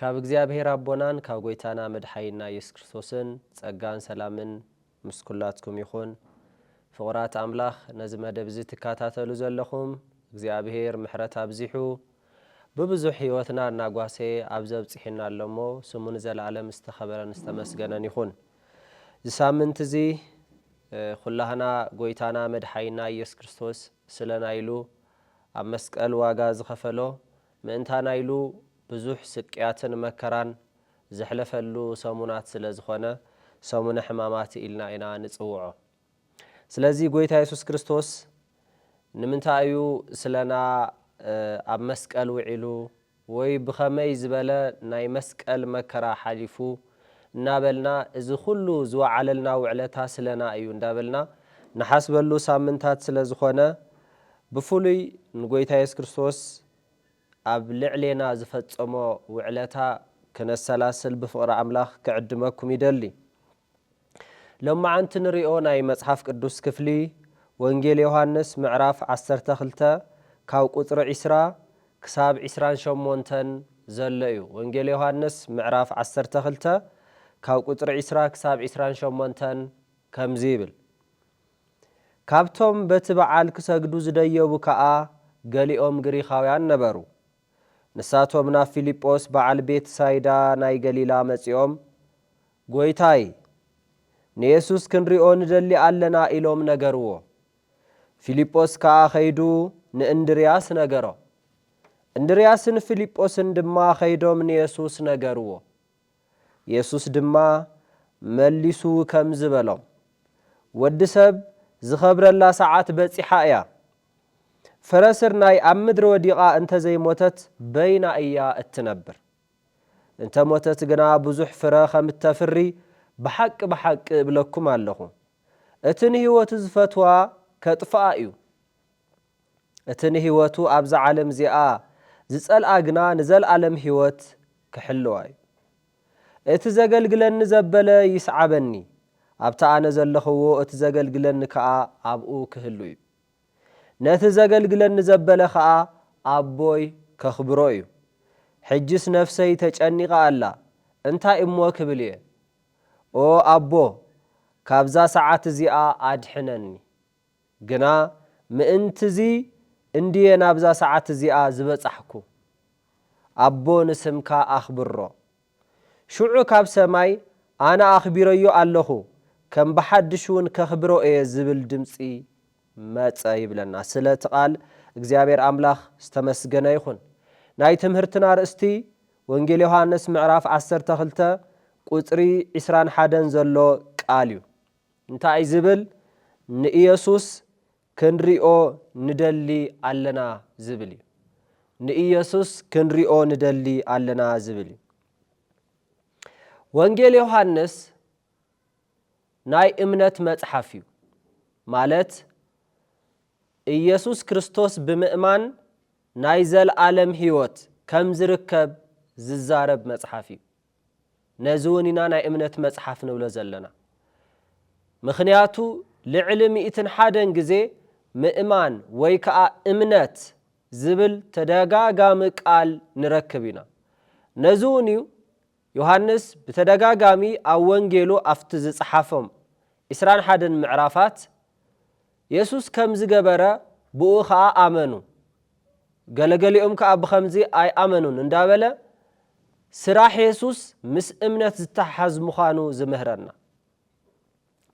ካብ እግዚኣብሔር ኣቦናን ካብ ጎይታና መድሓይና ኢየሱስ ክርስቶስን ጸጋን ሰላምን ምስ ኩላትኩም ይኹን። ፍቑራት ኣምላኽ፣ ነዚ መደብ እዚ ትከታተሉ ዘለኹም እግዚኣብሔር ምሕረት ኣብዚሑ ብብዙሕ ህይወትና እናጓሰየ ኣብዚ ኣብጺሑና ኣሎ እሞ፣ ስሙ ንዘለኣለም ዝተኸበረን ዝተመስገነን ይኹን። እዚ ሳምንት እዚ፣ እ፣ ኩላህና ጎይታና መድሓይና ኢየሱስ ክርስቶስ ስለና ኢሉ ኣብ መስቀል ዋጋ ዝኸፈሎ፣ ምእንታና ኢሉ ብዙሕ ስቅያትን መከራን ዘሕለፈሉ ሰሙናት ስለ ዝኾነ፣ ሰሙነ ሕማማት ኢልና ኢና ንጽውዖ። ስለዚ ጎይታ የሱስ ክርስቶስ ንምንታይ እዩ ስለና፣ እ፣ ኣብ መስቀል ውዒሉ፣ ወይ ብኸመይ ዝበለ ናይ መስቀል መከራ ሓሊፉ እናበልና፣ እዚ ኩሉ ዝወዓለልና ውዕለታ ስለና እዩ እንዳበልና ንሓስበሉ ሳምንታት ስለ ዝኾነ፣ ብፍሉይ ንጎይታ የሱስ ክርስቶስ ኣብ ልዕሌና ዝፈጸሞ ውዕለታ ክነሰላስል ብፍቕሪ ኣምላኽ ክዕድመኩም ይደሊ። ሎማዓንቲ ንሪኦ ናይ መጽሓፍ ቅዱስ ክፍሊ ወንጌል ዮሃንስ ምዕራፍ ዓሰርተ ክልተ ካብ ቁጽሪ ዒስራ ክሳብ ዒስራን ሸሞንተን ዘሎ እዩ። ወንጌል ዮሃንስ ምዕራፍ ዓሰርተ ክልተ ካብ ቁጽሪ ዒስራ ክሳብ ዒስራን ሸሞንተን ከምዚ ይብል። ካብቶም በቲ በዓል ክሰግዱ ዝደየቡ ከኣ ገሊኦም ግሪኻውያን ነበሩ። ንሳቶም ናብ ፊልጶስ በዓል ቤት ሳይዳ ናይ ገሊላ መጺኦም፣ "ጐይታይ፣ ንየሱስ ክንሪኦ ንደሊ ኣለና" ኢሎም ነገርዎ። ፊልጶስ ከኣ ኸይዱ ንእንድርያስ ነገሮ። እንድርያስን ፊልጶስን ድማ ኸይዶም ንየሱስ ነገርዎ። የሱስ ድማ መሊሱ ከምዚ በሎም፣ "ወዲ ሰብ ዝኸብረላ ሰዓት በጺሓ እያ። ፍረ ስርናይ ኣብ ምድሪ ወዲቓ እንተ ዘይሞተት በይና እያ እትነብር። እንተ ሞተት ግና ብዙሕ ፍረ ከም እተፍሪ ብሓቂ ብሓቂ እብለኩም ኣለኹ። እቲ ንህይወቱ ዝፈትዋ ከጥፍኣ እዩ። እቲ ንህይወቱ ኣብዛ ዓለም እዚኣ ዝጸልኣ ግና ንዘለኣለም ህይወት ክሕልዋ እዩ። እቲ ዘገልግለኒ ዘበለ ይስዓበኒ፣ ኣብቲ ኣነ ዘለኽዎ እቲ ዘገልግለኒ ከኣ ኣብኡ ክህሉ እዩ። ነቲ ዘገልግለኒ ዘበለ ከኣ ኣቦይ ከኽብሮ እዩ። ሕጅስ ነፍሰይ ተጨኒቓ ኣላ፣ እንታይ እሞ ክብል እየ? ኦ ኣቦ፣ ካብዛ ሰዓት እዚኣ ኣድሕነኒ። ግና ምእንትዚ እንድየ ናብዛ ሰዓት እዚኣ ዝበጻሕኩ። ኣቦ ንስምካ ኣኽብሮ። ሽዑ ካብ ሰማይ ኣነ ኣኽቢረዮ ኣለኹ፣ ከም ብሓድሽ እውን ከኽብሮ እየ ዝብል ድምጺ መጸ ይብለና። ስለ እቲ ቃል እግዚኣብሔር ኣምላኽ ዝተመስገነ ይኹን። ናይ ትምህርትና ኣርእስቲ ወንጌል ዮሃንስ ምዕራፍ ዓሰርተ ክልተ ቁጽሪ ዒስራን ሓደን ዘሎ ቃል እዩ። እንታይ ዝብል? ንኢየሱስ ክንሪኦ ንደሊ ኣለና ዝብል እዩ። ንኢየሱስ ክንሪኦ ንደሊ ኣለና ዝብል እዩ። ወንጌል ዮሃንስ ናይ እምነት መጽሓፍ እዩ። ማለት ኢየሱስ ክርስቶስ ብምእማን ናይ ዘለኣለም ህይወት ከም ዝርከብ ዝዛረብ መጽሓፍ እዩ። ነዚ እውን ኢና ናይ እምነት መጽሓፍ ንብሎ ዘለና። ምኽንያቱ ልዕሊ ሚእትን ሓደን ግዜ ምእማን ወይ ከኣ እምነት ዝብል ተደጋጋሚ ቃል ንረክብ ኢና። ነዚ እውን እዩ ዮሃንስ ብተደጋጋሚ ኣብ ወንጌሉ ኣብቲ ዝጸሓፎም ዒስራን ሓደን ምዕራፋት የሱስ ከም ዝገበረ ብኡ ኸኣ ኣመኑ፣ ገለገሊኦም ከኣ ብኸምዚ ኣይኣመኑን እንዳበለ ስራሕ የሱስ ምስ እምነት ዝተሓዝ ምዃኑ ዝምህረና።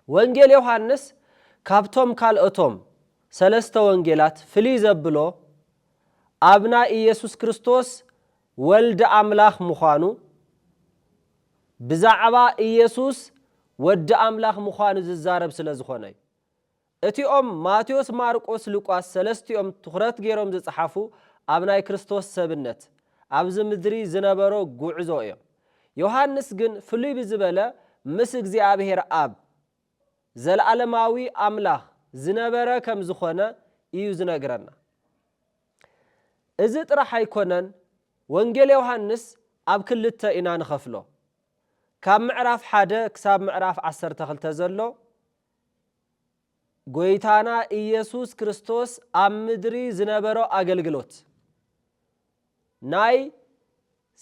ወንጌል ዮሃንስ ካብቶም ካልኦቶም ሰለስተ ወንጌላት ፍልይ ዘብሎ ኣብ ናይ ኢየሱስ ክርስቶስ ወልዲ ኣምላኽ ምዃኑ፣ ብዛዕባ ኢየሱስ ወዲ ኣምላኽ ምዃኑ ዝዛረብ ስለ ዝኾነ እዩ። እቲኦም ማቴዎስ፣ ማርቆስ፣ ሉቃስ ሰለስቲኦም ትኹረት ገይሮም ዝጸሓፉ ኣብ ናይ ክርስቶስ ሰብነት ኣብዚ ምድሪ ዝነበሮ ጉዕዞ እዮም። ዮሃንስ ግን ፍሉይ ብዝበለ ምስ እግዚኣብሔር ኣብ ዘለዓለማዊ ኣምላኽ ዝነበረ ከም ዝኾነ እዩ ዝነግረና። እዚ ጥራሕ ኣይኮነን፣ ወንጌል ዮሃንስ ኣብ ክልተ ኢና ንኸፍሎ። ካብ ምዕራፍ ሓደ ክሳብ ምዕራፍ ዓሰርተ ክልተ ዘሎ ጎይታና ኢየሱስ ክርስቶስ ኣብ ምድሪ ዝነበሮ ኣገልግሎት፣ ናይ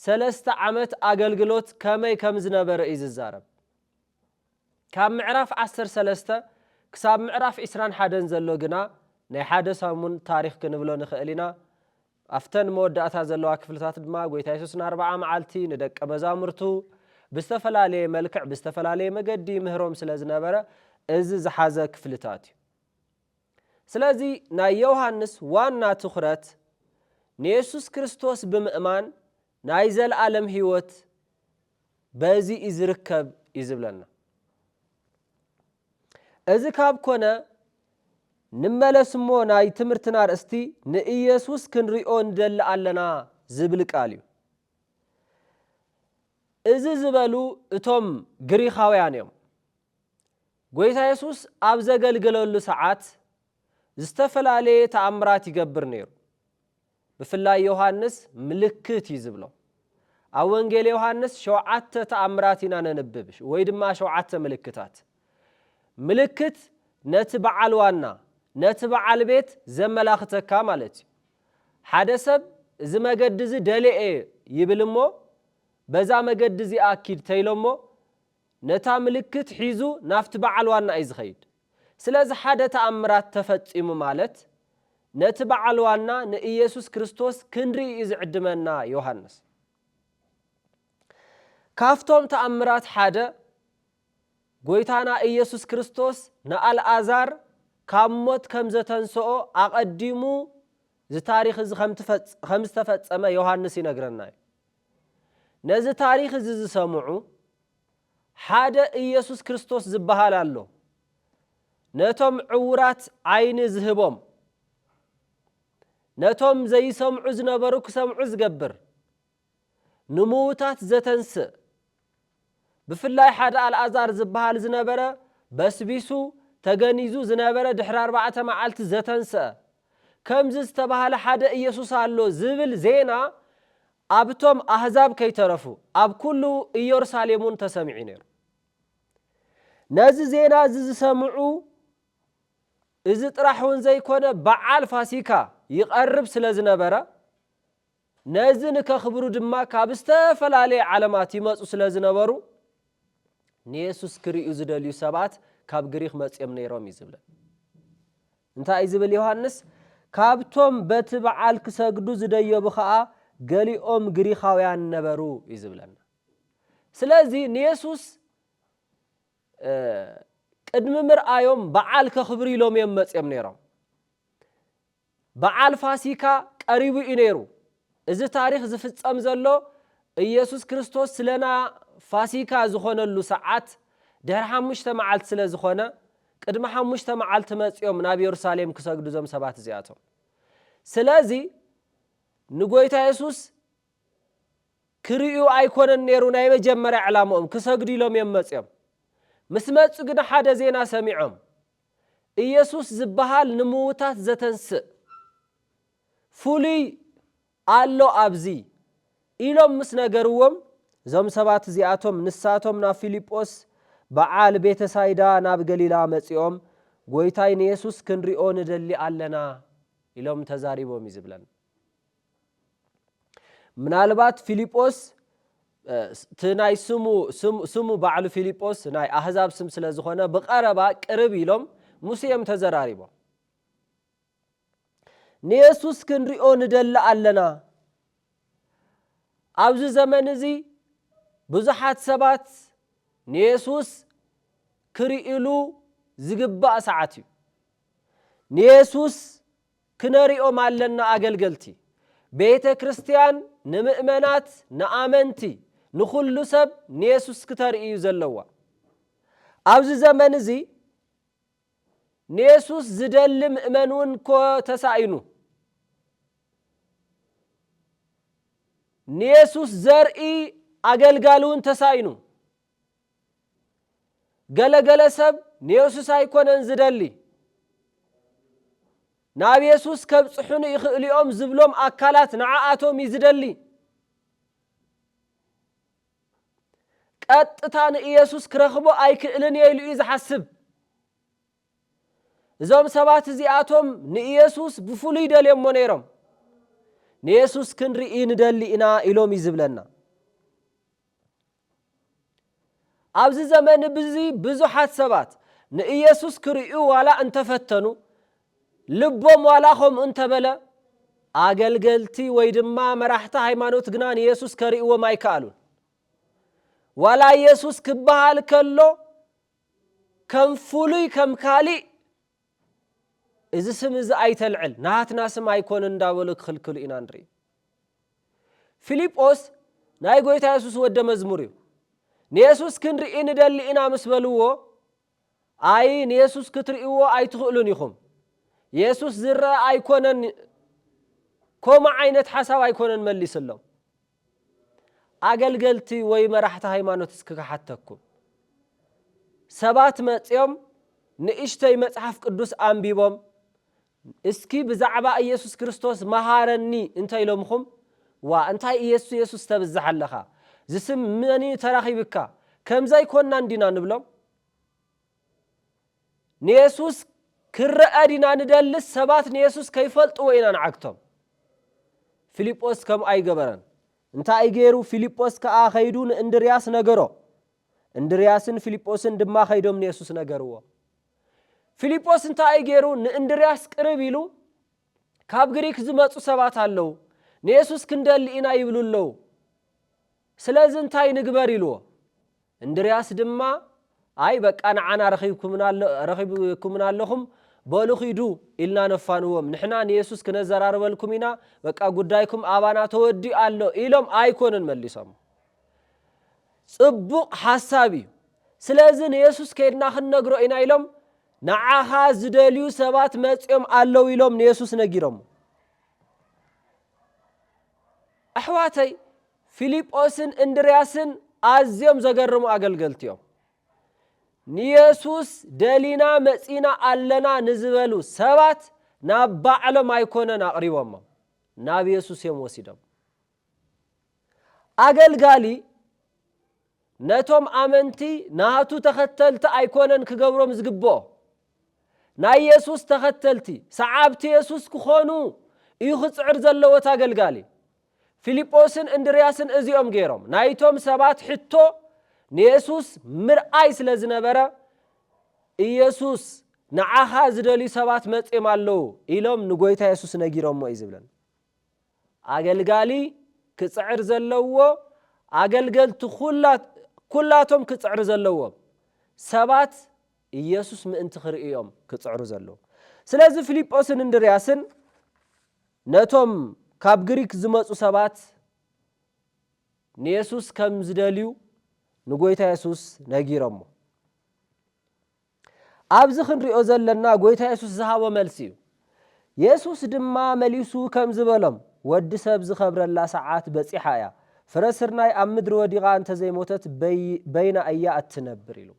ሰለስተ ዓመት ኣገልግሎት ከመይ ከም ዝነበረ እዩ ዝዛረብ። ካብ ምዕራፍ ዓሰርተ ሰለስተ ክሳብ ምዕራፍ ዕስራን ሓደን ዘሎ ግና ናይ ሓደ ሰሙን ታሪኽ ክንብሎ ንኽእል ኢና። ኣብተን መወዳእታ ዘለዋ ክፍልታት ድማ ጎይታ የሱስ ንኣርብዓ መዓልቲ ንደቀ መዛሙርቱ ብዝተፈላለየ መልክዕ ብዝተፈላለየ መገዲ ምህሮም ስለ ዝነበረ እዚ ዝሓዘ ክፍልታት እዩ። ስለዚ ናይ ዮሃንስ ዋና ትኹረት ንየሱስ ክርስቶስ ብምእማን ናይ ዘለኣለም ህይወት በዚ እዩ ዝርከብ እዩ ዝብለና። እዚ ካብ ኮነ ንመለስ እሞ ናይ ትምህርትና ኣርእስቲ ንኢየሱስ ክንሪኦ ንደሊ ኣለና ዝብል ቃል እዩ። እዚ ዝበሉ እቶም ግሪኻውያን እዮም። ጎይታ የሱስ ኣብ ዘገልገለሉ ሰዓት ዝተፈላለየ ተኣምራት ይገብር ነይሩ። ብፍላይ ዮሃንስ ምልክት እዩ ዝብሎ። ኣብ ወንጌል ዮሃንስ ሸውዓተ ተኣምራት ኢና ነንብብ ወይ ድማ ሸውዓተ ምልክታት። ምልክት ነቲ በዓል ዋና ነቲ በዓል ቤት ዘመላኽተካ ማለት እዩ። ሓደ ሰብ እዚ መገዲ እዚ ደልየ ይብል እሞ በዛ መገዲ እዚኣ ኪድ ተይሎሞ ነታ ምልክት ሒዙ ናብቲ በዓል ዋና እዩ ዝኸይድ። ስለዚ ሓደ ተኣምራት ተፈጺሙ ማለት ነቲ በዓል ዋና ንኢየሱስ ክርስቶስ ክንርኢ እዩ ዝዕድመና ዮሃንስ። ካብቶም ተኣምራት ሓደ ጎይታና ኢየሱስ ክርስቶስ ንኣልኣዛር ካብ ሞት ከም ዘተንስኦ ኣቐዲሙ እዚ ታሪኽ እዚ ከም ዝተፈጸመ ዮሃንስ ይነግረና እዩ። ነዚ ታሪኽ እዚ ዝሰምዑ ሓደ ኢየሱስ ክርስቶስ ዝበሃል ኣሎ። ነቶም ዕውራት ዓይኒ ዝህቦም፣ ነቶም ዘይሰምዑ ዝነበሩ ክሰምዑ ዝገብር፣ ንምዉታት ዘተንስእ፣ ብፍላይ ሓደ ኣልኣዛር ዝበሃል ዝነበረ በስቢሱ ተገኒዙ ዝነበረ ድሕሪ ኣርባዕተ መዓልቲ ዘተንስአ፣ ከምዚ ዝተባህለ ሓደ ኢየሱስ ኣሎ ዝብል ዜና ኣብቶም ኣህዛብ ከይተረፉ ኣብ ኩሉ ኢየሩሳሌም እውን ተሰሚዑ ነይሩ። ነዚ ዜና እዚ ዝሰምዑ እዚ ጥራሕ እውን ዘይኮነ በዓል ፋሲካ ይቐርብ ስለ ዝነበረ ነዚ ንከኽብሩ ድማ ካብ ዝተፈላለየ ዓለማት ይመፁ ስለ ዝነበሩ ንየሱስ ክርእዩ ዝደልዩ ሰባት ካብ ግሪኽ መፅኦም ነይሮም እዩ ዝብለን። እንታይ እዩ ዝብል ዮሃንስ? ካብቶም በቲ በዓል ክሰግዱ ዝደየቡ ኸዓ ገሊኦም ግሪኻውያን ነበሩ እዩ ዝብለና። ስለዚ ንየሱስ ቅድሚ ምርኣዮም በዓል ከኽብሩ ኢሎም እዮም መፅኦም ነይሮም። በዓል ፋሲካ ቀሪቡ እዩ ነይሩ። እዚ ታሪኽ ዝፍጸም ዘሎ ኢየሱስ ክርስቶስ ስለና ፋሲካ ዝኾነሉ ሰዓት ድሕሪ ሓሙሽተ መዓልቲ ስለ ዝኾነ ቅድሚ ሓሙሽተ መዓልቲ መጺኦም ናብ የሩሳሌም ክሰግዱ እዞም ሰባት እዚኣቶም። ስለዚ ንጎይታ የሱስ ክርእዩ ኣይኮነን ነይሩ ናይ መጀመርያ ዕላምኦም፣ ክሰግዱ ኢሎም እዮም መጺኦም። ምስ መጹ ግን ሓደ ዜና ሰሚዖም። ኢየሱስ ዝበሃል ንምዉታት ዘተንስእ ፍሉይ ኣሎ ኣብዚ ኢሎም ምስ ነገርዎም፣ እዞም ሰባት እዚኣቶም ንሳቶም ናብ ፊልጶስ በዓል ቤተሳይዳ ናብ ገሊላ መጺኦም፣ ጎይታይ ንየሱስ ክንሪኦ ንደሊ ኣለና ኢሎም ተዛሪቦም እዩ ዝብለና። ምናልባት ፊልጶስ እቲ ናይ ስሙ ስሙ ባዕሉ ፊልጶስ ናይ ኣህዛብ ስም ስለ ዝኾነ ብቐረባ ቅርብ ኢሎም ምስ እዮም ተዘራሪቦም። ንየሱስ ክንሪኦ ንደሊ ኣለና። ኣብዚ ዘመን እዚ ብዙሓት ሰባት ንየሱስ ክርእሉ ዝግባእ ሰዓት እዩ። ንየሱስ ክነሪኦም ኣለና ኣገልገልቲ። ቤተ ክርስቲያን ንምእመናት ንኣመንቲ ንኹሉ ሰብ ንየሱስ ክተርኢ እዩ ዘለዋ። ኣብዚ ዘመን እዚ ንየሱስ ዝደሊ ምእመን እውን እኮ ተሳኢኑ። ንየሱስ ዘርኢ ኣገልጋሊ እውን ተሳኢኑ። ገለገለ ሰብ ንየሱስ ኣይኮነን ዝደሊ፣ ናብ የሱስ ከብጽሑኒ ይኽእሉ እዮም ዝብሎም ኣካላት ንዓኣቶም እዩ ዝደሊ። ቀጥታ ንኢየሱስ ክረኽቦ ኣይክእልን እየ ኢሉ እዩ ዝሓስብ። እዞም ሰባት እዚኣቶም ንኢየሱስ ብፍሉይ ደልዮሞ ነይሮም። ንየሱስ ክንርኢ ንደሊ ኢና ኢሎም እዩ ዝብለና። ኣብዚ ዘመን ብዚ ብዙሓት ሰባት ንኢየሱስ ክርእዩ ዋላ እንተፈተኑ፣ ልቦም ዋላ ከምኡ እንተበለ፣ ኣገልገልቲ ወይ ድማ መራሕቲ ሃይማኖት ግና ንኢየሱስ ከርእይዎም ኣይከኣሉን። ዋላ ኢየሱስ ክበሃል ከሎ ከም ፍሉይ፣ ከም ካሊእ፣ "እዚ ስም እዚ ኣይተልዕል፣ ናትና ስም ኣይኮነን" እንዳበሉ ክኽልክሉ ኢና ንርኢ። ፊልጶስ ናይ ጎይታ የሱስ ወደ መዝሙር እዩ። "ንየሱስ ክንርኢ ንደሊ ኢና" ምስ በልዎ፣ "ኣይ፣ ንየሱስ ክትርእይዎ ኣይትኽእሉን ኢኹም። የሱስ ዝረአ ኣይኮነን" ከምኡ ዓይነት ሓሳብ ኣይኮነን መሊስሎም። ኣገልገልቲ ወይ መራሕቲ ሃይማኖት እስኪ ክሓተኩም። ሰባት መጺኦም ንእሽተይ መጽሓፍ ቅዱስ ኣንቢቦም፣ "እስኪ ብዛዕባ ኢየሱስ ክርስቶስ መሃረኒ" እንተ ኢሎምኹም፣ "ዋ፣ እንታይ ኢየሱስ፣ ኢየሱስ ተብዝሕ ኣለኻ? ዝስም መን እዩ ተራኺብካ? ከምዚ ኣይኮንናን ዲና?" ንብሎም። ንየሱስ ክረአ ዲና ንደልስ ሰባት ንየሱስ ከይፈልጥዎ ኢና ንዓግቶም። ፊልጶስ ከምኡ ኣይገበረን። እንታይ ገይሩ? ፊልጶስ ከኣ ከይዱ ንእንድርያስ ነገሮ። እንድርያስን ፊልጶስን ድማ ከይዶም ንየሱስ ነገርዎ። ፊልጶስ እንታይ ገይሩ? ንእንድርያስ ቅርብ ኢሉ፣ "ካብ ግሪክ ዝመጹ ሰባት ኣለዉ፣ ንየሱስ ክንደሊ ኢና ይብሉ ኣለዉ። ስለዚ እንታይ ንግበር?" ኢልዎ። እንድርያስ ድማ፣ "ኣይ፣ በቃ ንዓና ረኺብኩምና ኣሎ-፣ ረኺብኩምና ኣለኹም፣ በሉ ኺዱ" ኢልና ነፋንዎም። "ንሕና ንየሱስ ክነዘራርበልኩም ኢና፣ በቃ ጉዳይኩም ኣባና ተወዲኡ ኣሎ" ኢሎም ኣይኮኑን መሊሶም። ጽቡቕ ሓሳብ እዩ። ስለዚ ንየሱስ ከይድና ክንነግሮ ኢና ኢሎም፣ ንዓኻ ዝደልዩ ሰባት መጺኦም ኣለዉ ኢሎም ንየሱስ ነጊሮሞ። ኣሕዋተይ፣ ፊልጶስን እንድርያስን ኣዝዮም ዘገርሙ ኣገልገልቲ እዮም። ንየሱስ ደሊና መጺና ኣለና ንዝበሉ ሰባት ናብ ባዕሎም ኣይኮነን ኣቕሪቦሞም፣ ናብ የሱስ እዮም ወሲዶም። ኣገልጋሊ ነቶም ኣመንቲ ናቱ ተኸተልቲ ኣይኮነን ክገብሮም ዝግብኦ። ናይ የሱስ ተኸተልቲ፣ ሰዓብቲ የሱስ ክኾኑ እዩ ክጽዕር ዘለዎ እቲ ኣገልጋሊ። ፊልጶስን እንድርያስን እዚኦም ገይሮም። ናይቶም ሰባት ሕቶ ንየሱስ ምርኣይ ስለ ዝነበረ፣ "ኢየሱስ፣ ንዓኻ ዝደልዩ ሰባት መጺኦም ኣለዉ" ኢሎም ንጎይታ የሱስ ነጊሮሞ እዩ ዝብለን። ኣገልጋሊ ክጽዕር ዘለዎ፣ ኣገልገልቲ ኩላ-፣ ኩላቶም ክጽዕር ዘለዎም ሰባት ኢየሱስ ምእንቲ ክርእዮም ክጽዕሩ ዘለዎም። ስለዚ ፊልጶስን እንድርያስን ነቶም ካብ ግሪክ ዝመጹ ሰባት ንየሱስ ከም ዝደልዩ ንጎይታ የሱስ ነጊሮሞ። ኣብዚ ክንሪኦ ዘለና ጎይታ የሱስ ዝሃቦ መልሲ እዩ። የሱስ ድማ መሊሱ ከም ዝበሎም፣ "ወዲ ሰብ ዝኸብረላ ሰዓት በጺሓ እያ። ፍረ ስርናይ ኣብ ምድሪ ወዲቓ እንተ ዘይሞተት በይ-፣ በይና እያ እትነብር" ኢሉ።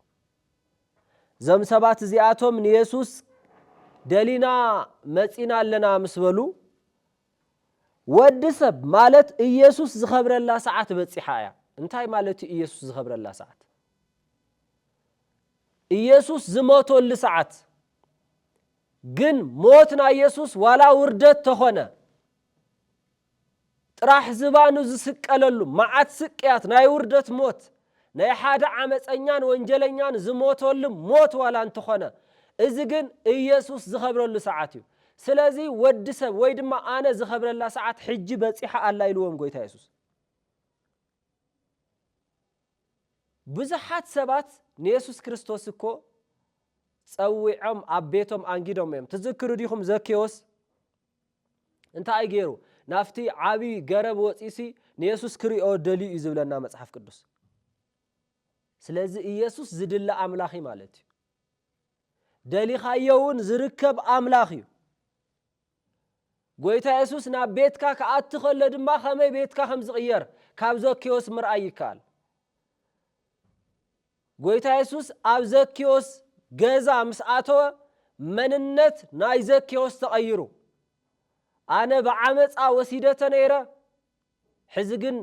እዞም ሰባት እዚኣቶም ንየሱስ "ደሊና መጺና ኣለና" ምስ በሉ፣ ወዲ ሰብ ማለት ኢየሱስ ዝኸብረላ ሰዓት በጺሓ እያ። እንታይ ማለት እዩ ኢየሱስ ዝኸብረላ ሰዓት? ኢየሱስ ዝሞተሉ ሰዓት። ግን ሞት ናይ ኢየሱስ ዋላ ውርደት ተኾነ፣ ጥራሕ ዝባኑ ዝስቀለሉ መዓት ስቅያት፣ ናይ ውርደት ሞት፣ ናይ ሓደ ዓመፀኛን ወንጀለኛን ዝሞተሉ ሞት ዋላ እንተኾነ፣ እዚ ግን ኢየሱስ ዝኸብረሉ ሰዓት እዩ። ስለዚ ወዲ ሰብ ወይ ድማ ኣነ ዝኸብረላ ሰዓት ሕጂ በጺሓ ኣላ ኢልዎም ጎይታ የሱስ። ብዙሓት ሰባት ንየሱስ ክርስቶስ እኮ ጸዊዖም ኣብ ቤቶም ኣንጊዶም እዮም። ትዝክሩ ዲኹም ዘኬዎስ እንታይ ገይሩ? ናብቲ ዓቢ ገረብ ወጺሲ ንየሱስ ክሪኦ ደልዩ እዩ ዝብለና መጽሓፍ ቅዱስ። ስለዚ ኢየሱስ ዝድለ ኣምላኽ እዩ ማለት እዩ። ደሊኻዮ እውን ዝርከብ ኣምላኽ እዩ። ጎይታ የሱስ ናብ ቤትካ ክኣቲ ከሎ ድማ ከመይ ቤትካ ከም ዝቕየር ካብ ዘኬዎስ ምርኣይ ይከኣል። ጎይታ የሱስ ኣብ ዘኬዎስ ገዛ ምስ ኣተወ መንነት ናይ ዘኬዎስ ተቐይሩ። ኣነ ብዓመፃ ወሲደተ ነይረ፣ ሕዚ ግን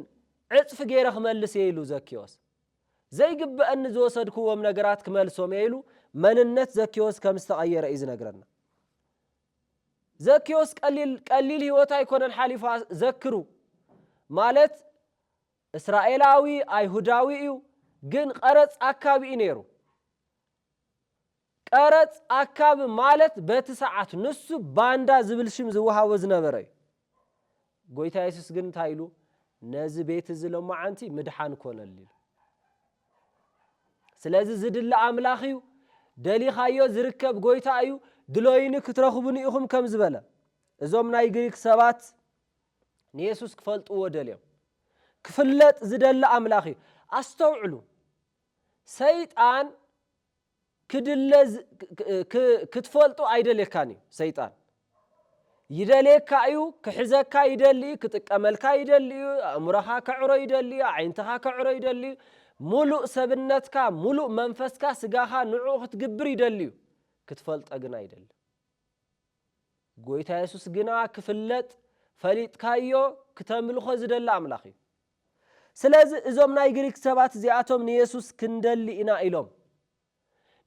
ዕፅፊ ገይረ ክመልስ እየ ኢሉ ዘኬዎስ። ዘይግበአኒ ዝወሰድክዎም ነገራት ክመልሶም እየ ኢሉ መንነት ዘኬዎስ ከም ዝተቐየረ እዩ ዝነግረና። ዘኬዎስ ቀሊል፣ ቀሊል ህይወት ኣይኮነን ሓሊፉ። ዘክሩ ማለት እስራኤላዊ ኣይሁዳዊ እዩ። ግን ቀረጽ ኣካቢ እዩ ነይሩ። ቀረጽ ኣካቢ ማለት በቲ ሰዓት ንሱ ባንዳ ዝብል ሽም ዝወሃቦ ዝነበረ እዩ። ጎይታ የሱስ ግን እንታይ ኢሉ? ነዚ ቤት እዚ ሎማዓንቲ ምድሓን ኮነሉ ኢሉ። ስለዚ ዝድለ ኣምላኽ እዩ፣ ደሊኻዮ ዝርከብ ጎይታ እዩ፣ ድሎይኒ ክትረኽቡኒ ኢኹም ከም ዝበለ እዞም ናይ ግሪክ ሰባት ንየሱስ ክፈልጥዎ ደልዮም። ክፍለጥ ዝደሊ ኣምላኽ እዩ። ኣስተውዕሉ፣ ሰይጣን ክድለ ክትፈልጡ ኣይደልየካን እዩ። ሰይጣን ይደልየካ እዩ። ክሕዘካ ይደሊ እዩ። ክጥቀመልካ ይደሊ እዩ። ኣእምሮኻ ከዕሮ ይደሊ እዩ። ኣዒንትኻ ከዕሮ ይደሊ እዩ። ሙሉእ ሰብነትካ፣ ሙሉእ መንፈስካ፣ ስጋኻ ንዕኡ ክትግብር ይደሊ እዩ። ክትፈልጦ ግን ኣይደሊ። ጎይታ የሱስ ግና ክፍለጥ፣ ፈሊጥካዮ ክተምልኾ ዝደሊ ኣምላኽ እዩ። ስለዚ እዞም ናይ ግሪክ ሰባት እዚኣቶም ንየሱስ ክንደሊ ኢና ኢሎም።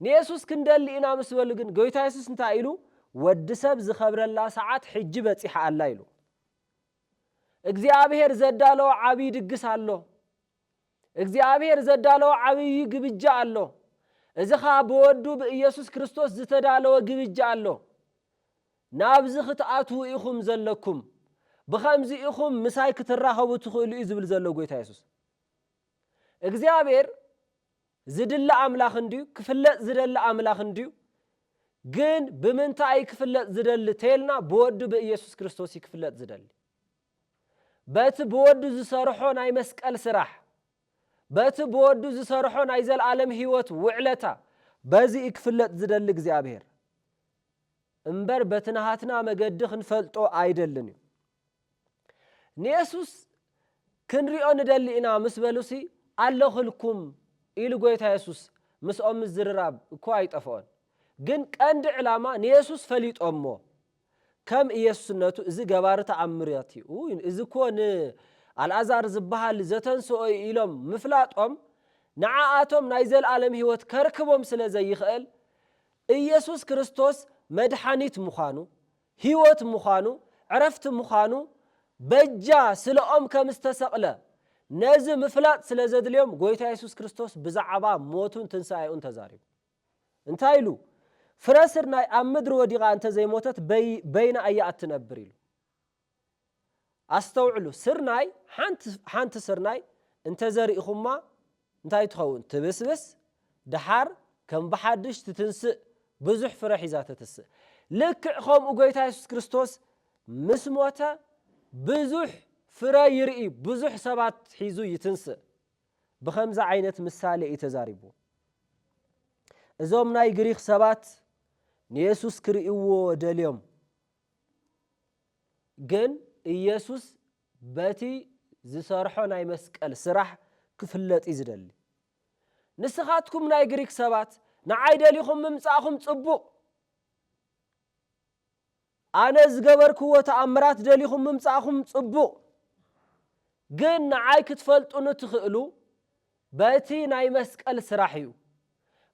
ንየሱስ ክንደሊ ኢና ምስ በሉ ግን ጎይታ የሱስ እንታይ ኢሉ? ወዲ ሰብ ዝኸብረላ ሰዓት ሕጂ በጺሓ ኣላ ኢሉ። እግዚኣብሔር ዘዳለዎ ዓብዪ ድግስ ኣሎ። እግዚኣብሔር ዘዳለዎ ዓብዪ ግብጃ ኣሎ። እዚ ኸኣ ብወዱ ብኢየሱስ ክርስቶስ ዝተዳለወ ግብጃ ኣሎ። ናብዚ ክትኣትዉ ኢኹም ዘለኩም፣ ብኸምዚ ኢኹም ምሳይ ክትራኸቡ ትኽእሉ እዩ ዝብል ዘሎ ጎይታ የሱስ። እግዚኣብሔር ዝድለ ኣምላኽ እንድዩ፣ ክፍለጥ ዝደሊ ኣምላኽ እንድዩ። ግን ብምንታይ ክፍለጥ ዝደሊ ተልና፣ ብወዱ ብኢየሱስ ክርስቶስ እዩ ክፍለጥ ዝደሊ። በቲ ብወዱ ዝሰርሖ ናይ መስቀል ስራሕ፣ በቲ ብወዱ ዝሰርሖ ናይ ዘለኣለም ህይወት ውዕለታ፣ በዚ እዩ ክፍለጥ ዝደሊ እግዚኣብሔር። እምበር በቲ ናሃትና መገዲ ክንፈልጦ ኣይደልን እዩ። ንየሱስ ክንሪኦ ንደሊ ኢና ምስ በሉሲ፣ ኣለኹልኩም ኢሉ ጎይታ የሱስ ምስኦም ምዝርራብ እኮ ኣይጠፍኦን። ግን ቀንዲ ዕላማ ንየሱስ ፈሊጦሞ። ከም ኢየሱስነቱ እዚ ገባሪ ተኣምራት እዩ። ኡይ፣ እዚ እኮ ንኣልኣዛር ዝበሃል ዘተንስኦ እዩ ኢሎም ምፍላጦም፣ ንዓኣቶም ናይ ዘለኣለም ህይወት ከርክቦም ስለ ዘይኽእል፣ ኢየሱስ ክርስቶስ መድሓኒት ምዃኑ፣ ህይወት ምዃኑ፣ ዕረፍቲ ምዃኑ፣ በጃ ስለኦም ከም ዝተሰቕለ፣ ነዚ ምፍላጥ ስለ ዘድልዮም፣ ጎይታ የሱስ ክርስቶስ ብዛዕባ ሞቱን ትንሳኤኡን ተዛሪቡ። እንታይ ኢሉ? ፍረ ስርናይ ኣብ ምድሪ ወዲቓ እንተ ዘይሞተት በይ-፣ በይና እያ እትነብር ኢሉ። ኣስተውዕሉ፣ ስርናይ፣ ሓንቲ፣ ሓንቲ ስርናይ እንተ ዘሪእኹማ እንታይ ትኸውን? ትብስብስ፣ ደሓር ከም ብሓድሽ ትትንስእ፣ ብዙሕ ፍረ ሒዛ ተትስእ። ልክዕ ከምኡ ጎይታ የሱስ ክርስቶስ ምስ ሞተ ብዙሕ ፍረ ይርኢ፣ ብዙሕ ሰባት ሒዙ ይትንስእ። ብኸምዚ ዓይነት ምሳሌ እዩ ተዛሪቡ። እዞም ናይ ግሪክ ሰባት ንየሱስ ክርእይዎ ደልዮም፣ ግን ኢየሱስ በቲ ዝሰርሖ ናይ መስቀል ስራሕ ክፍለጥ እዩ ዝደሊ። ንስኻትኩም ናይ ግሪክ ሰባት ንዓይ ደሊኹም ምምጻእኹም ጽቡቕ፣ ኣነ ዝገበርክዎ ተኣምራት ደሊኹም ምምጻእኹም ጽቡቕ፣ ግን ንዓይ ክትፈልጡኒ ትኽእሉ በቲ ናይ መስቀል ስራሕ እዩ።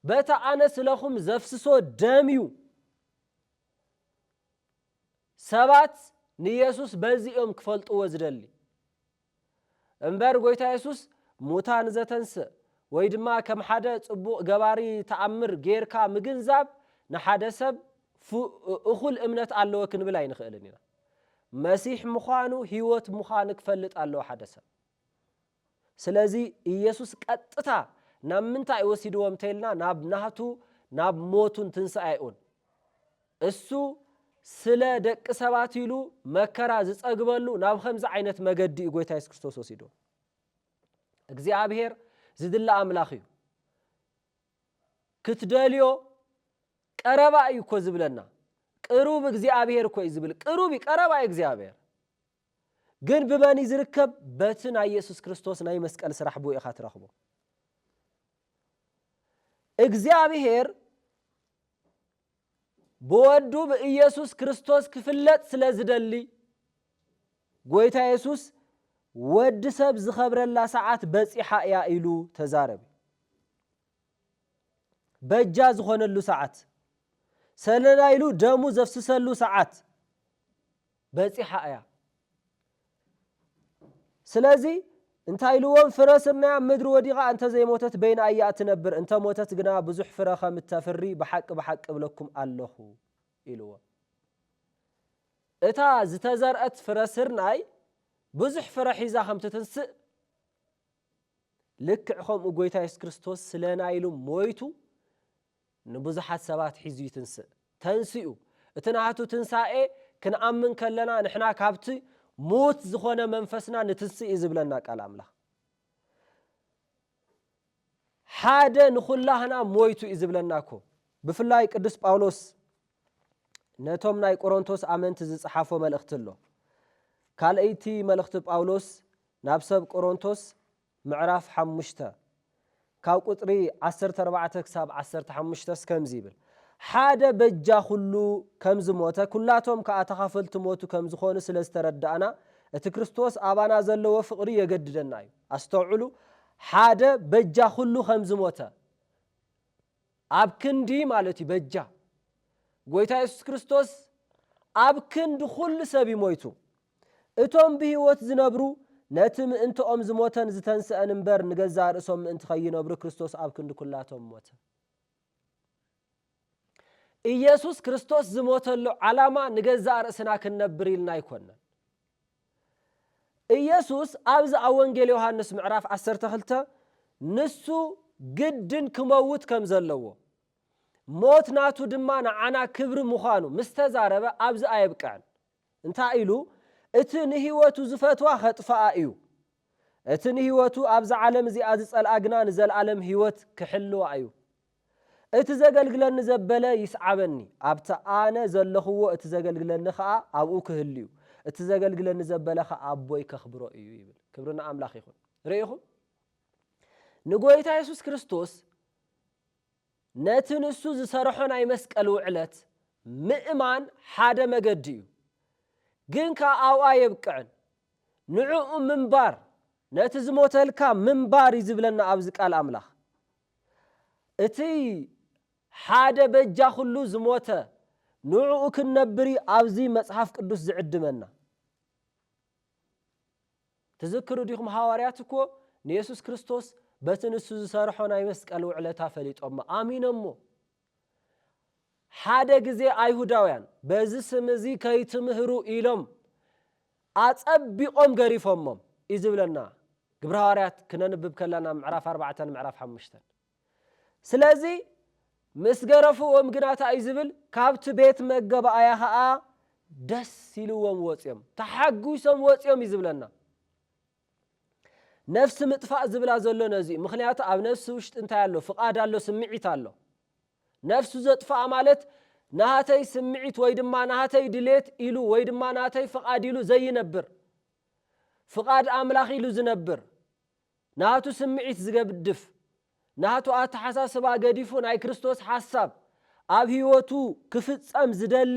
በቲ ኣነ ስለኹም ዘፍስሶ ደም እዩ። ሰባት ንየሱስ በዚ እዮም ክፈልጥዎ ዝደሊ። እምበር ጎይታ የሱስ ሙታን ዘተንስእ ወይ ድማ ከም ሓደ ጽቡቕ ገባሪ ተኣምር ጌርካ ምግንዛብ ንሓደ ሰብ ፉ-፣ እኹል እምነት ኣለዎ ክንብል ኣይንኽእልን ኢና። መሲሕ ምዃኑ፣ ህይወት ምዃኑ ክፈልጥ ኣለዎ ሓደ ሰብ። ስለዚ ኢየሱስ ቀጥታ ናብ ምንታይ ወሲድዎም እንተኢልና፣ ናብ ናቱ፣ ናብ ሞቱን ትንሳኤኡን። እሱ ስለ ደቂ ሰባት ኢሉ መከራ ዝጸግበሉ ናብ ከምዚ ዓይነት መገዲ እዩ ጎይታ የሱስ ክርስቶስ ወሲድዎ። እግዚኣብሔር ዝድለ ኣምላኽ እዩ። ክትደልዮ ቀረባ እዩ እኮ ዝብለና። ቅሩብ እግዚኣብሔር እኮ እዩ ዝብል። ቅሩብ እዩ፣ ቀረባ እዩ እግዚኣብሔር። ግን ብመን እዩ ዝርከብ? በቲ ናይ የሱስ ክርስቶስ ናይ መስቀል ስራሕ ብኡ ኢኻ ትረኽቦ። እግዚኣብሔር ብወዱ ብኢየሱስ ክርስቶስ ክፍለጥ ስለ ዝደሊ፣ ጎይታ የሱስ፣ "ወዲ ሰብ ዝኸብረላ ሰዓት በጺሓ እያ" ኢሉ ተዛረበ። በጃ ዝኾነሉ ሰዓት፣ ሰለና ኢሉ ደሙ ዘፍስሰሉ ሰዓት በጺሓ እያ። ስለዚ እንታይ ኢልዎም? ፍረ ስርናይ ኣብ ምድሪ ወዲቓ እንተ ዘይሞተት በይና እያ እትነብር፣ እንተ ሞተት ግና ብዙሕ ፍረ ከም እተፍሪ ብሓቂ ብሓቂ እብለኩም ኣለኹ ኢልዎም። እታ ዝተዘርአት ፍረ ስርናይ ብዙሕ ፍረ ሒዛ ከም ትትንስእ፣ ልክዕ ከምኡ ጎይታ የሱስ ክርስቶስ ስለና ኢሉ ሞይቱ፣ ንብዙሓት ሰባት ሒዙ ይትንስእ። ተንሲኡ። እቲ ናቱ ትንሳኤ ክንኣምን ከለና ንሕና ካብቲ ሙት ዝኾነ መንፈስና ንትንስእ እዩ ዝብለና ቃል ኣምላኽ። ሓደ ንኹላህና ሞይቱ እዩ ዝብለና እኮ። ብፍላይ ቅዱስ ጳውሎስ ነቶም ናይ ቆሮንቶስ ኣመንቲ ዝጸሓፎ መልእኽቲ ኣሎ። ካልኣይቲ መልእኽቲ ጳውሎስ ናብ ሰብ ቆሮንቶስ ምዕራፍ ሓሙሽተ ካብ ቁጽሪ ዓሰርተ ኣርባዕተ ክሳብ ዓሰርተ ሓሙሽተ ከምዚ ይብል፣ ሓደ በጃ ኩሉ ከም ዝሞተ፣ ኩላቶም ከኣ ተኻፈልቲ ሞቱ ከም ዝኾኑ ስለ ዝተረዳእና፣ እቲ ክርስቶስ ኣባና ዘለዎ ፍቕሪ የገድደና እዩ። ኣስተውዕሉ፣ ሓደ በጃ ኩሉ ከም ዝሞተ፣ ኣብ ክንዲ ማለት እዩ በጃ። ጎይታ የሱስ ክርስቶስ ኣብ ክንዲ ኩሉ ሰብ እዩ ሞይቱ። እቶም ብህይወት ዝነብሩ ነቲ ምእንትኦም ዝሞተን ዝተንስአን እምበር ንገዛእ ርእሶም ምእንቲ ከይነብሩ ክርስቶስ ኣብ ክንዲ ኩላቶም ሞተ። ኢየሱስ ክርስቶስ ዝሞተሉ ዓላማ ንገዛእ ርእስና ክንነብር ኢልና ኣይኮነን። ኢየሱስ ኣብዚ ኣብ ወንጌል ዮሃንስ ምዕራፍ ዓሰርተ ክልተ ንሱ ግድን ክመውት ከም ዘለዎ፣ ሞት ናቱ ድማ ንዓና ክብሪ ምዃኑ ምስ ተዛረበ ኣብዚ ኣየብቅዐን። እንታይ ኢሉ? እቲ ንህይወቱ ዝፈትዋ ኸጥፍኣ እዩ፣ እቲ ንህይወቱ ኣብዛ ዓለም እዚኣ ዝጸልኣ ግና ንዘለኣለም ህይወት ክሕልዋ እዩ። እቲ ዘገልግለኒ ዘበለ ይስዓበኒ፣ ኣብቲ ኣነ ዘለኽዎ እቲ ዘገልግለኒ ኸኣ ኣብኡ ክህሉ እዩ፣ እቲ ዘገልግለኒ ዘበለ ኸኣ ኣቦይ ከኽብሮ እዩ ይብል። ክብሪ ንኣምላኽ ይኹን። ርኢኹም? ንጎይታ የሱስ ክርስቶስ ነቲ ንሱ ዝሰርሖ ናይ መስቀል ውዕለት ምእማን ሓደ መገዲ እዩ። ግን ከኣ ኣብኡ ኣየብቅዕን። ንዕኡ ምንባር፣ ነቲ ዝሞተልካ ምንባር እዩ ዝብለና ኣብዚ ቃል ኣምላኽ። እቲ ሓደ በጃ ኩሉ ዝሞተ፣ ንዕኡ ክንነብር እዩ ኣብዚ መጽሓፍ ቅዱስ ዝዕድመና። ትዝክሩ ዲኹም? ሃዋርያት እኮ ንየሱስ ክርስቶስ በቲ ንሱ ዝሰርሖ ናይ መስቀል ውዕለታ ፈሊጦሞ፣ ኣሚኖሞ። ሓደ ግዜ ኣይሁዳውያን በዚ ስም እዚ ከይትምህሩ ኢሎም ኣጸቢቖም ገሪፎሞም እዩ ዝብለና ግብረ ሃዋርያት ክነንብብ ከለና ምዕራፍ ኣርባዕተን ምዕራፍ ሓሙሽተን። ስለዚ ምስ ገረፍዎም ግና እንታይ እዩ ዝብል? ካብቲ ቤት መገባእያ ኸኣ ደስ ኢልዎም ወጽዮም፣ ተሓጒሶም ወጽዮም እዩ ዝብለና። ነፍሲ ምጥፋእ ዝብላ ዘሎ ነዚ እዩ። ምኽንያቱ ኣብ ነፍሲ ውሽጢ እንታይ ኣሎ? ፍቓድ ኣሎ፣ ስምዒት ኣሎ። ነፍሱ ዘጥፍኣ ማለት ናሃተይ ስምዒት ወይ ድማ ናሃተይ ድሌት ኢሉ ወይ ድማ ናሃተይ ፍቓድ ኢሉ ዘይነብር፣ ፍቓድ ኣምላኽ ኢሉ ዝነብር፣ ናቱ ስምዒት ዝገድፍ፣ ናቱ ኣተሓሳስባ ገዲፉ ናይ ክርስቶስ ሓሳብ ኣብ ህይወቱ ክፍጸም ዝደሊ፣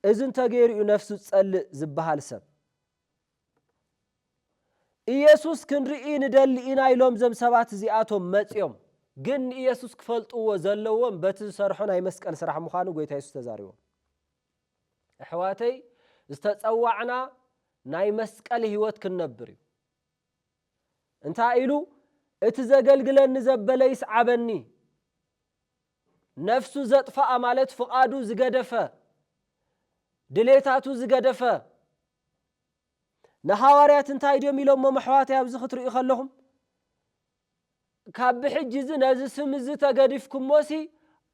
እዚ እንተገይሩ እዩ ነፍሱ ዝጸልእ ዝበሃል ሰብ። ኢየሱስ ክንርኢ ንደሊ ኢና ኢሎም እዞም ሰባት እዚኣቶም መጺኦም። ግን ንኢየሱስ ክፈልጥዎ ዘለዎም በቲ ዝሰርሖ ናይ መስቀል ስራሕ ምዃኑ ጎይታ የሱስ ተዛሪቦም። ኣሕዋተይ፣ ዝተጸዋዕና ናይ መስቀል ህይወት ክንነብር እዩ። እንታይ ኢሉ? "እቲ ዘገልግለኒ ዘበለ ይስዓበኒ፣ ነፍሱ ዘጥፍኣ" ማለት ፍቓዱ ዝገደፈ፣ ድሌታቱ ዝገደፈ። ንሃዋርያት እንታይ ድዮም ኢሎሞም ኣሕዋተይ ኣብዚ ክትርእዩ ከለኹም? "ካብ ብሕጂ እዚ ነዚ ስም እዚ ተገዲፍኩሞሲ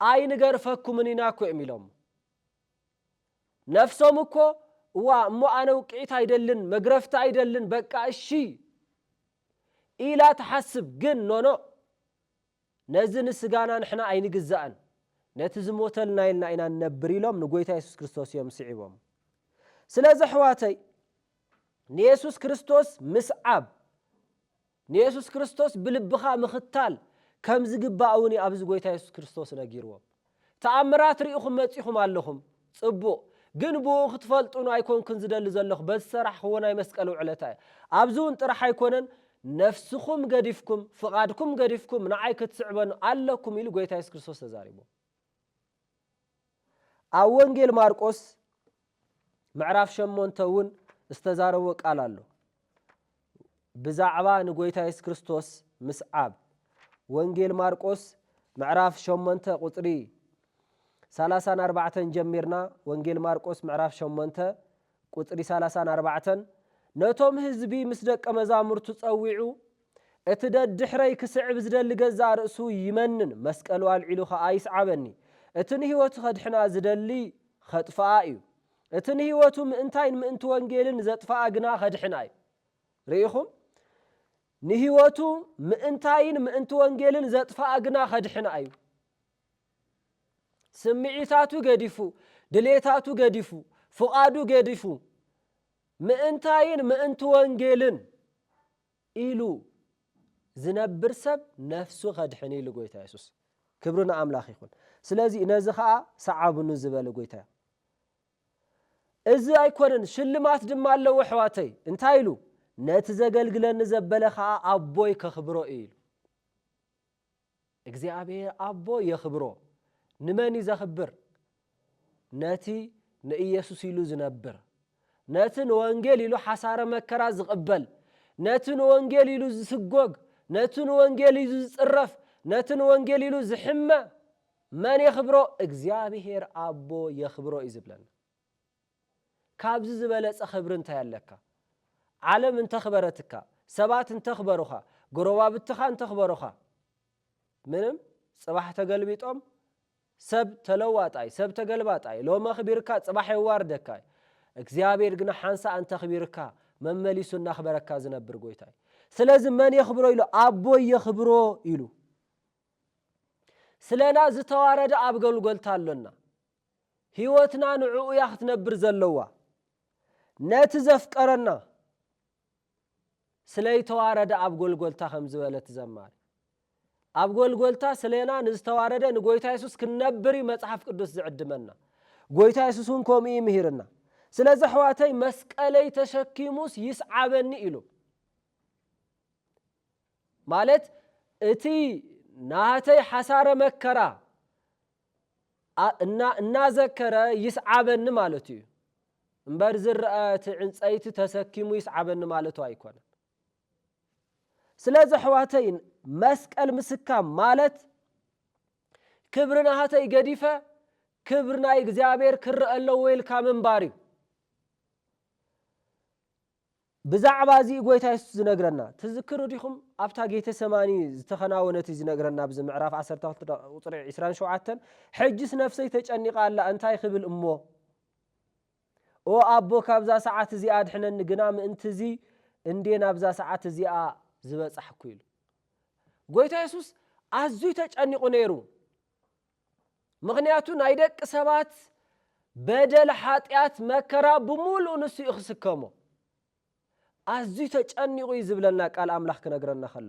ኣይንገርፈኩምን ኢና እኮ" እዮም ኢሎም። ነፍሶም እኮ "እዋ እሞ ኣነ ውቅዒት ኣይደልን፣ መግረፍቲ ኣይደልን፣ በቃ እሺ" ኢላ ትሓስብ። ግን ኖኖ፣ ነዚ ንስጋና ንሕና ኣይንግዛእን፣ ነቲ ዝሞተልና ኢልና ኢና ንነብር ኢሎም ንጎይታ የሱስ ክርስቶስ እዮም ስዒቦም። ስለዚ ኣሕዋተይ፣ ንየሱስ ክርስቶስ ምስዓብ፣ ንየሱስ ክርስቶስ ብልብኻ ምኽታል ከም ዝግባእ እውን እዩ ኣብዚ ጎይታ የሱስ ክርስቶስ ነጊርዎም። ተኣምራት ርኢኹም መጺኹም ኣለኹም፣ ጽቡቕ። ግን ብኡ ክትፈልጡን ኣይኮንኩን ዝደሊ ዘለኹ፣ በዚ ሰራሕኽዎ ናይ መስቀል ውዕለታ እዩ። ኣብዚ እውን ጥራሕ ኣይኮነን፣ ነፍስኹም ገዲፍኩም፣ ፍቓድኩም ገዲፍኩም ንዓይ ክትስዕበኑ ኣለኩም ኢሉ ጎይታ የሱስ ክርስቶስ ተዛሪቡ። ኣብ ወንጌል ማርቆስ ምዕራፍ ሸሞንተ እውን ዝተዛረቦ ቃል ኣሎ። ብዛዕባ ንጎይታ የሱስ ክርስቶስ ምስዓብ። ወንጌል ማርቆስ ምዕራፍ ሸሞንተ ቁጽሪ ሰላሳን ኣርባዕተን ጀሚርና፣ ወንጌል ማርቆስ ምዕራፍ ሸሞንተ ቁጽሪ ሰላሳን ኣርባዕተን፣ ነቶም ህዝቢ ምስ ደቀ መዛሙርቱ ጸዊዑ፣ "እቲ ደድሕረይ ክስዕብ ዝደሊ ገዛእ ርእሱ ይመንን፣ መስቀሉ ኣልዒሉ ኸኣ ይስዓበኒ። እቲ ንህይወቱ ኸድሕና ዝደሊ ኸጥፍኣ እዩ። እቲ ንህይወቱ ምእንታይን ምእንቲ ወንጌልን ዘጥፍኣ ግና ኸድሕና እዩ።" ርኢኹም? ንህይወቱ ምእንታይን ምእንቲ ወንጌልን ዘጥፍኣ ግና ኸድሕና እዩ። ስምዒታቱ ገዲፉ፣ ድሌታቱ ገዲፉ፣ ፍቓዱ ገዲፉ፣ ምእንታይን ምእንቲ ወንጌልን ኢሉ ዝነብር ሰብ ነፍሱ ኸድሕን ኢሉ ጎይታ የሱስ። ክብሪ ንኣምላኽ ይኹን። ስለዚ ነዚ ኸኣ ሰዓቡኑ ዝበለ ጎይታ እዩ። እዚ ኣይኮነን፣ ሽልማት ድማ ኣለዎ ኣሕዋተይ። እንታይ ኢሉ? "ነቲ ዘገልግለኒ ዘበለ ኸኣ ኣቦይ ከኽብሮ እዩ" ኢሉ። እግዚኣብሔር ኣቦ የኽብሮ። ንመን እዩ ዘኽብር? ነቲ ንኢየሱስ ኢሉ ዝነብር፣ ነቲ ንወንጌል ኢሉ ሓሳረ መከራ ዝቕበል፣ ነቲ ንወንጌል ኢሉ ዝስጎግ፣ ነቲ ንወንጌል ኢሉ ዝጽረፍ፣ ነቲ ንወንጌል ኢሉ ዝሕመ መን የኽብሮ? እግዚኣብሔር ኣቦ የኽብሮ እዩ ዝብለና። ካብዚ ዝበለጸ ክብሪ እንታይ ኣለካ? ዓለም እንተኽበረትካ፣ ሰባት እንተኽበሩኻ፣ ጎረባብትኻ እንተኽበሩኻ፣ ምንም። ጽባሕ ተገልቢጦም ሰብ ተለዋጣይ፣ ሰብ ተገልባጣይ፣ ሎሚ ኣኽቢርካ ጽባሕ የዋርደካ እዩ። እግዚኣብሔር ግና ሓንሳእ እንተኽቢርካ መመሊሱ እናኽበረካ ዝነብር ጎይታ እዩ። ስለዚ መን የኽብሮ ኢሉ? ኣቦይ የኽብሮ ኢሉ። ስለና ዝተዋረደ ኣብ ጎልጎልታ ኣሎና። ህይወትና ንዕኡ እያ ክትነብር ዘለዋ። ነቲ ዘፍቀረና ስለይተዋረደ ኣብ ጎልጎልታ ከም ዝበለ እቲ ዘማሪ። ኣብ ጎልጎልታ ስለና ንዝተዋረደ ንጎይታ የሱስ ክንነብር እዩ መጽሓፍ ቅዱስ ዝዕድመና። ጎይታ የሱስ እውን ከምኡ እዩ ምሂርና። ስለዚ ኣሕዋተይ መስቀለይ ተሸኪሙስ ይስዓበኒ ኢሉ። ማለት እቲ ናተይ ሓሳረ መከራ ኣ-፣ እና-፣ እናዘከረ ይስዓበኒ ማለቱ እዩ። እምበር ዝረአ እቲ ዕንጸይቲ ተሰኪሙ ይስዓበኒ ማለቱ ኣይኮነን። ስለዚ ኣሕዋተይ መስቀል ምስካም ማለት ክብሪ ናሃተይ ገዲፈ ክብሪ ናይ እግዚኣብሔር ክረአ ኣለዎ ኢልካ ምንባር እዩ። ብዛዕባ እዚ ጎይታ የሱስ ዝነግረና ትዝክሩ ዲኹም? ኣብታ ጌተሰማኒ ዝተኸናወነ እቲ ዝነግረና ኣብዚ ምዕራፍ ዓሰርተ ክልተ ቁጽሪ ዕስራን ሸውዓተን፣ "ሕጅስ ነፍሰይ ተጨኒቓ ኣላ፣ እንታይ ክብል እሞ? ኦ ኣቦ፣ ካብዛ ሰዓት እዚኣ ኣድሕነኒ፣ ግና ምእንቲ እዚ እንድየ ናብዛ ሰዓት እዚኣ ዝበጻሕኩ" ኢሉ። ጎይታ የሱስ ኣዝዩ ተጨኒቑ ነይሩ። ምኽንያቱ ናይ ደቂ ሰባት በደል፣ ሓጢኣት፣ መከራ ብምሉኡ ንሱ እዩ ክስከሞ። ኣዝዩ ተጨኒቑ እዩ ዝብለና ቃል ኣምላኽ ክነግረና ከሎ።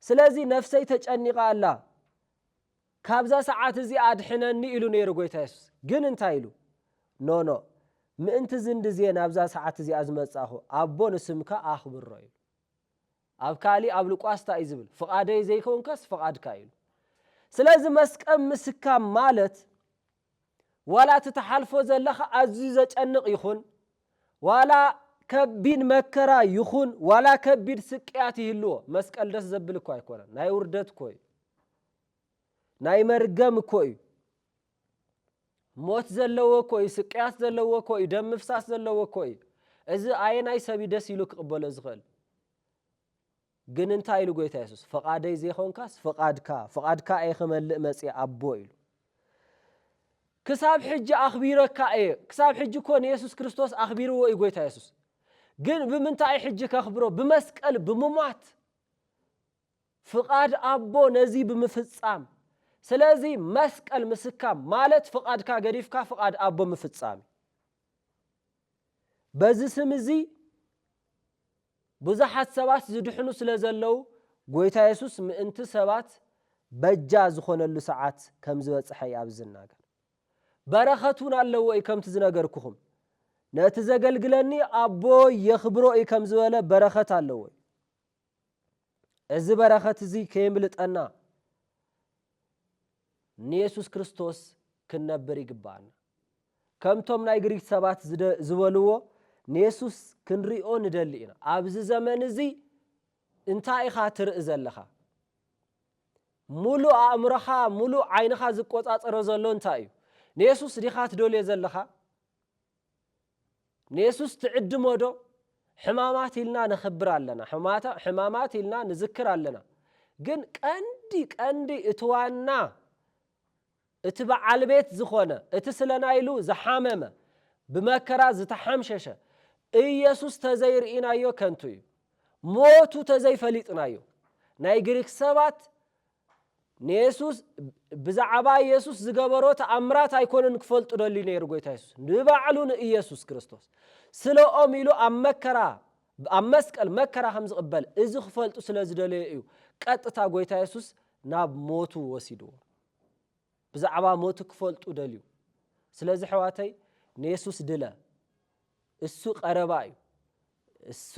ስለዚ "ነፍሰይ ተጨኒቓ ኣላ፣ ካብዛ ሰዓት እዚኣ ኣድሕነኒ" ኢሉ ነይሩ ጎይታ የሱስ። ግን እንታይ ኢሉ? "ኖ፣ ኖ፣ ምእንቲ እዚ እንድየ ናብዛ ሰዓት እዚኣ ዝመጻኹ፣ ኣቦ ንስምካ ኣኽብሮ" ኢሉ። ኣብ ካሊእ ኣብ ሉቃስ እንታይ እዩ ዝብል? "ፍቓደይ ዘይከውንካስ ፍቓድካ" ኢሉ። ስለዚ መስቀል ምስካም ማለት ዋላ እቲ ትሓልፎ ዘለኻ ኣዝዩ ዘጨንቕ ይኹን፣ ዋላ ከቢድ መከራ ይኹን፣ ዋላ ከቢድ ስቅያት ይህልዎ፣ መስቀል ደስ ዘብል እኮ ኣይኮነን። ናይ ውርደት እኮ እዩ። ናይ መርገም እኮ እዩ። ሞት ዘለዎ እኮ እዩ። ስቅያት ዘለዎ እኮ እዩ። ደም ምፍሳስ ዘለዎ እኮ እዩ። እዚ ኣየናይ ሰብ እዩ ደስ ኢሉ ክቕበሎ ዝኽእል? ግን እንታይ ኢሉ ጎይታ የሱስ? "ፍቓደይ ዘይኮንካስ ፍቓድካ፣ ፍቓድካ እየ ክመልእ መጽየ ኣቦ" ኢሉ። "ክሳብ ሕጂ ኣኽቢረካ እየ።" ክሳብ ሕጂ እኮ ንየሱስ ክርስቶስ ኣኽቢርዎ እዩ ጎይታ የሱስ። ግን ብምንታይ እዩ ሕጂ ከኽብሮ? ብመስቀል ብምሟት። ፍቓድ ኣቦ ነዚ ብምፍጻም። ስለዚ መስቀል ምስካም ማለት ፍቓድካ ገዲፍካ ፍቓድ ኣቦ ምፍጻም እዩ። በዚ ስም እዚ ብዙሓት ሰባት ዝድሕኑ ስለ ዘለዉ፣ ጎይታ የሱስ ምእንቲ ሰባት በጃ ዝኾነሉ ሰዓት ከም ዝበጽሐ እዩ ኣብዚ ዝናገር። በረኸት እውን ኣለዎ እዩ፣ ከምቲ ዝነገርኩኹም። "ነቲ ዘገልግለኒ ኣቦ የኽብሮ" እዩ ከም ዝበለ በረኸት ኣለዎ እዩ። እዚ በረኸት እዚ ከየምልጠና ንየሱስ ክርስቶስ ክንነብር ይግብኣና። ከምቶም ናይ ግሪክ ሰባት ዝደ-፣ ዝበልዎ፣ ንየሱስ ክንሪኦ ንደሊ ኢና። ኣብዚ ዘመን እዚ እንታይ ኢኻ ትርኢ ዘለኻ? ሙሉእ ኣእምሮኻ፣ ሙሉእ ዓይንኻ ዝቆጻጸሮ ዘሎ እንታይ እዩ? ንየሱስ ዲኻ ትደልዮ ዘለኻ? ንየሱስ ትዕድሞ ዶ? ሕማማት ኢልና ነኽብር ኣለና፣ ሕማታ-፣ ሕማማት ኢልና ንዝክር ኣለና። ግን ቀንዲ፣ ቀንዲ እቲ ዋና፣ እቲ በዓል ቤት ዝኾነ፣ እቲ ስለና ኢሉ ዝሓመመ፣ ብመከራ ዝተሓምሸሸ ኢየሱስ ተዘይርኢናዮ ከንቱ እዩ። ሞቱ ተዘይፈሊጥናዮ። ናይ ግሪክ ሰባት ንየሱስ፣ ብዛዕባ ኢየሱስ ዝገበሮ ተኣምራት ኣይኮነን ክፈልጡ ደልዩ ነይሩ ጎይታ የሱስ። ንባዕሉ ንኢየሱስ ክርስቶስ ስለኦም ኢሉ ኣብ መከራ፣ ኣብ መስቀል መከራ ከም ዝቕበል እዚ ክፈልጡ ስለ ዝደለየ እዩ ቀጥታ ጎይታ የሱስ ናብ ሞቱ ወሲድዎ። ብዛዕባ ሞቱ ክፈልጡ ደልዩ። ስለዚ ኣሕዋተይ ንየሱስ ድለ። እሱ ቀረባ እዩ። እሱ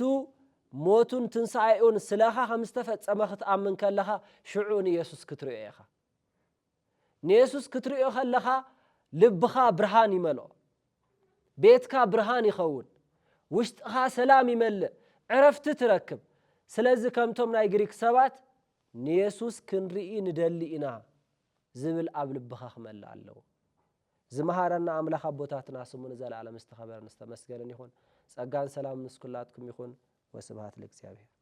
ሞቱን ትንሳኤኡን ስለኻ ከም ዝተፈጸመ ክትኣምን ከለኻ ሽዑ ንየሱስ ክትሪኦ ኢኻ። ንየሱስ ክትሪኦ ከለኻ ልብኻ ብርሃን ይመልኦ። ቤትካ ብርሃን ይኸውን። ውሽጥኻ ሰላም ይመልእ። ዕረፍቲ ትረክብ። ስለዚ ከምቶም ናይ ግሪክ ሰባት ንየሱስ ክንርኢ ንደሊ ኢና ዝብል ኣብ ልብኻ ክመልእ ኣለዎ። ዝመሃረና ኣምላኽ ኣቦታትና ስሙ ንዘለኣለም ዝተኸበረን ዝተመስገነን ይኹን። ጸጋን ሰላም ምስ ኩላትኩም ይኹን። ወስብሃት ለእግዚኣብሔር።